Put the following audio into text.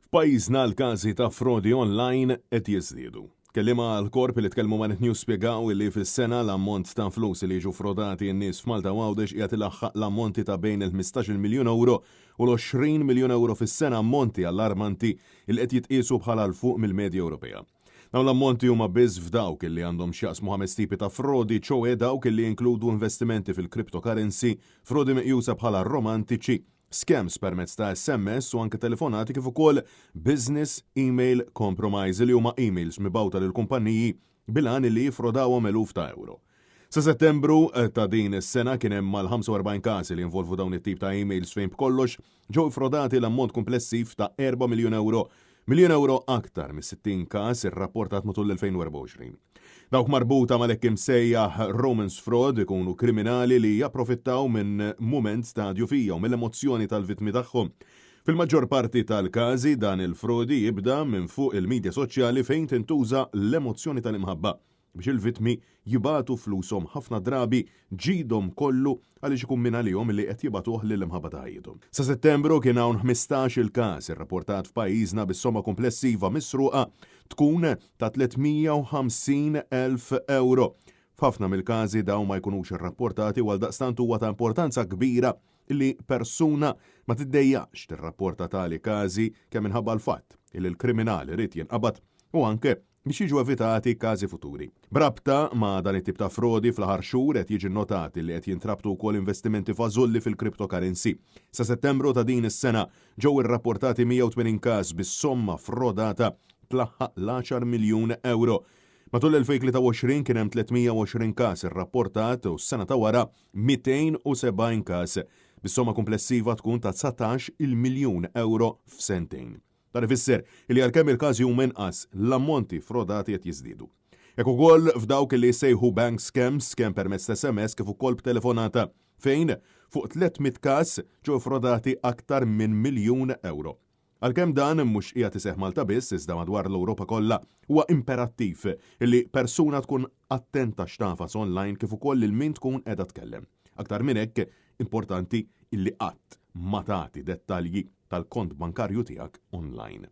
F'pajjiżna l-każi ta' frodi online qed jiżdiedu. Kelliema għall-Korp li tkellmu ma' Net News spjegaw li fis-sena l-ammont ta' flus li jiġu frodati n-nies f'Malta u Għawdex qiegħed ilaħħaq l-ammonti ta' bejn il-ħmistax-il miljun ewro u l-20 miljun ewro fis-sena, ammonti allarmanti li qed jitqiesu bħala 'l fuq mill-medja Ewropea. Dawn l-ammonti huma biss f'dawk li għandhom x'jaqsmu ħames tipi ta' frodi, ċoe dawk li jinkludu investimenti fil-cryptocurrency, frodi meqjusa bħala romantiċi, scams permezz ta' SMS u anke telefonati kif ukoll business email compromise li huma emails mibgħuta lil kumpanniji bil-għan li jiffrodawhom eluf ta' euro. Sa Settembru eh, ta' din is-sena kien hemm mal-45 każ li jinvolvu dawn it-tip ta' emails fejn b'kollox ġew iffrodati l-ammont komplessiv ta' 4 miljun euro Miljun ewro aktar mis-60 każ irrapportat matul l-2024. Dawk marbuta mal-hekk imsejjaħ romance fraud ikunu kriminali li japprofittaw minn mument ta' djufija u mill-emozzjoni tal-vittmi tagħhom. Fil-maġġor parti tal-każi dan il-frodi jibda minn fuq il-midja soċjali fejn tintuża l-emozzjoni tal-imħabba biex il-vittmi jibagħtu flushom ħafna drabi ġidhom kollu għaliex ikun mingħalihom li qed jibagħtuh lill-imħabba ta' ħajjithom. Sa Settembru kien hawn 15-il każ irrapportat f'pajjiżna bis-somma komplessiva misruqa tkun ta' 350 elf ewro. F'ħafna mill-każi dawn ma jkunux irrapportati u għaldaqstant huwa ta' importanza kbira li persuna ma tiddejjaqx tirrapporta tali każi kemm minħabba l-fatt li l-kriminal irid jinqabad u anke biex jiġu evitati każi futuri. B'rabta ma' dan it-tip ta' frodi fl-aħħar xhur qed jiġi nnotat li qed jintrabtu wkoll investimenti fażulli fil-cryptocurrency. Sa Settembru ta' din is-sena ġew irrapportati 180 każ bis-somma frodata tlaħħaq l-għaxar miljun ewro. Matul l-2023 kien hemm 320 każ irrapportat u s-sena ta' wara 270 każ, bis-somma kumplessiva tkun ta' 19 il-miljun ewro f'sentejn. Dan ifisser li għalkemm il-każi huma inqas, l-ammonti frodati qed jiżdiedu. Hekk ukoll f'dawk li jissejħu bank scams kemm permezz ta' SMS kif ukoll b'telefonata fejn fuq 300 każ ġew frodati aktar minn miljun ewro. Għalkemm dan mhux qiegħed iseħħ Malta biss iżda madwar l-Ewropa kollha, huwa imperattiv li persuna tkun attenta x'tagħfas online kif ukoll lil min tkun qiegħda tkellem. Aktar minn hekk, importanti illi qatt ma tagħti dettalji tal-kont bankarju tiegħek online.